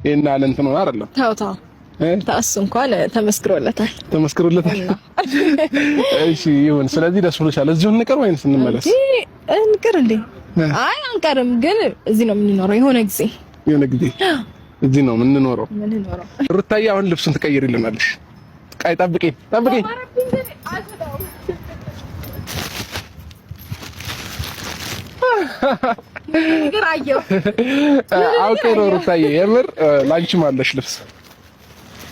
ይሄን ያህል እንትን ሆነ አይደለም። ተው ተው እሱ እንኳን ተመስክሮለታል፣ ተመስክሮለታል። እሺ ይሁን። ስለዚህ ደስ ብሎሻል። እዚሁ እንቅር ወይንስ እንመለስ? እንቅር እንዴ? አይ አንቀርም፣ ግን እዚህ ነው የምንኖረው። የሆነ ጊዜ የሆነ ጊዜ እዚህ ነው የምንኖረው። ሩታዬ አሁን ልብሱን ትቀይሪልናለሽ። ቃይ ጠብቂኝ፣ ጠብቂኝ። አውቄ ነው ሩታዬ፣ የምር ላንቺም አለሽ ልብስ።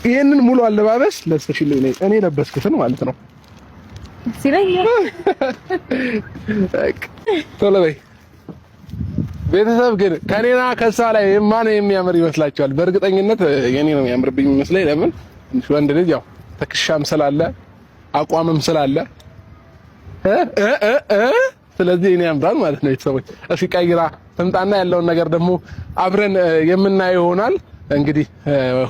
ይሄንን ሙሉ አለባበስ ለብሰሽልኝ ነይ፣ እኔ ለበስኩትን ማለት ነው። ቶሎ በይ። ቤተሰብ ግን ከኔና ከሷ ላይ ማን የሚያምር ይመስላችኋል? በእርግጠኝነት የኔ ነው የሚያምርብኝ የሚመስለኝ። ለምን ትንሽ ወንድ ልጅ ያው ትከሻም ስላለ አቋምም ስላለ እ እ እ ስለዚህ እኔ ያምራል ማለት ነው። ቤተሰቦች እስኪ ቀይራ ትምጣና ያለውን ነገር ደግሞ አብረን የምናየው ይሆናል። እንግዲህ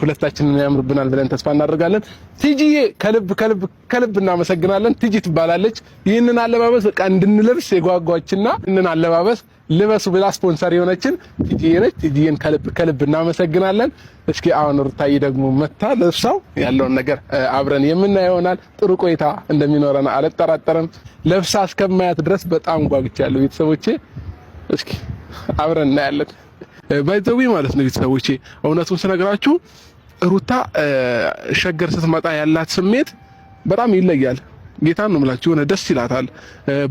ሁለታችንን ያምርብናል ብለን ተስፋ እናደርጋለን። ቲጂዬ ከልብ ከልብ ከልብ እናመሰግናለን። ቲጂ ትባላለች። ይህንን አለባበስ በቃ እንድንለብስ የጓጓችና ይህንን አለባበስ ልበሱ ብላ ስፖንሰር የሆነችን ቲጂዬ ነች። ቲጂዬን ከልብ ከልብ እናመሰግናለን። እስኪ አሁን ሩታዬ ደግሞ መታ ለብሳው ያለውን ነገር አብረን የምናየው ይሆናል። ጥሩ ቆይታ እንደሚኖረን አልጠራጠርም። ለብሳ እስከማያት ድረስ በጣም ጓጉቻለሁ ቤተሰቦቼ። እስኪ አብረን እናያለን። By the way ማለት ነው ቤተሰቦቼ፣ እውነቱን ስነግራችሁ ሩታ ሸገር ስትመጣ ያላት ስሜት በጣም ይለያል። ጌታን ነው የምላችሁ። የሆነ ደስ ይላታል፣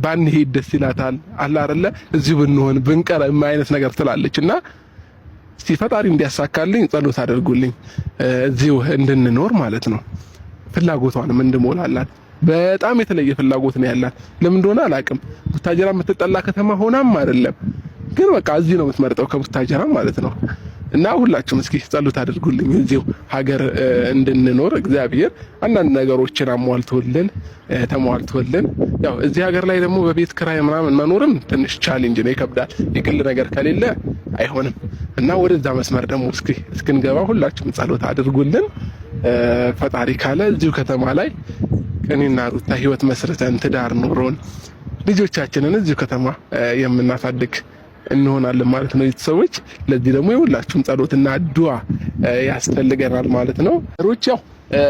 ባንሄድ ደስ ይላታል። አለ አይደለ እዚሁ ብንሆን ብንቀር አይነት ነገር ትላለች። እና እስቲ ፈጣሪ እንዲያሳካልኝ ጸሎት አድርጉልኝ፣ እዚሁ እንድንኖር ማለት ነው። ፍላጎቷንም እንድሞላላት። በጣም የተለየ ፍላጎት ነው ያላት። ለምን እንደሆነ አላውቅም። ቡታጀራ የምትጠላ ከተማ ሆናም አይደለም ግን በቃ እዚህ ነው የምትመርጠው ከቡታጀራ ማለት ነው። እና ሁላችሁም እስኪ ጸሎት አድርጉልኝ እዚሁ ሀገር እንድንኖር እግዚአብሔር አንዳንድ ነገሮችን አሟልቶልን ተሟልቶልን። ያው እዚህ ሀገር ላይ ደግሞ በቤት ክራይ ምናምን መኖርም ትንሽ challenge ነው፣ ይከብዳል። የግል ነገር ከሌለ አይሆንም። እና ወደዛ መስመር ደግሞ እስኪ እስክንገባ ሁላችሁም ጸሎት አድርጉልን። ፈጣሪ ካለ እዚሁ ከተማ ላይ እኔና ሩታ ህይወት መስርተን ትዳር ኖሮን ልጆቻችንን እዚሁ ከተማ የምናሳድግ እንሆናለን ማለት ነው ቤተሰቦች። ለዚህ ደግሞ የሁላችሁም ጸሎትና ዱዓ ያስፈልገናል ማለት ነው። ሩች ያው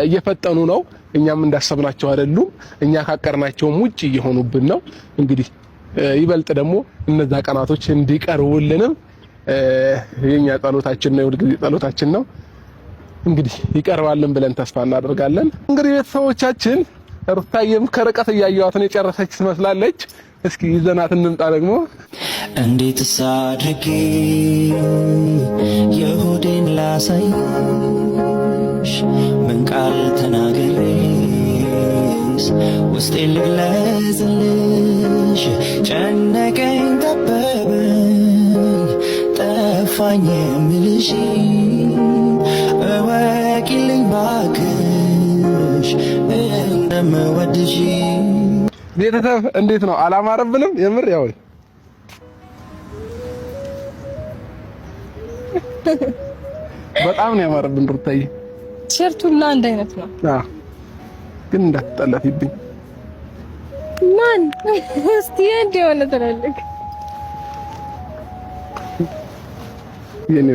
እየፈጠኑ ነው። እኛም እንዳሰብናቸው አይደሉም። እኛ ካቀርናቸውም ውጭ እየሆኑብን ነው። እንግዲህ ይበልጥ ደግሞ እነዛ ቀናቶች እንዲቀርቡልንም የኛ ጸሎታችን ነው፣ የሁልጊዜ ጸሎታችን ነው። እንግዲህ ይቀርባልን ብለን ተስፋ እናደርጋለን። እንግዲህ ቤተሰቦቻችን ሩታዬም ከርቀት እያየኋት ነው የጨረሰች ትመስላለች። እስኪ ይዘናት እንምጣ ደግሞ። እንዴት አድርጌ የሆዴን ላሳይሽ? ምን ቃል ተናግሬስ ውስጤን ልግለጽልሽ? ጨነቀኝ፣ ጠበበኝ፣ ጠፋኝ የምልሽ እወቂልኝ ባክሽ እንደምወድሽ። ቤተሰብ እንዴት ነው? አላማረብንም? የምር ያው በጣም ነው ያማረብን። ሩታዬ ቲሸርቱላ አንድ አይነት ነው። አዎ፣ ግን እንዳትጠለፊብኝ። ማን እስቲ እንደ የሆነ ትላለህ። የኔ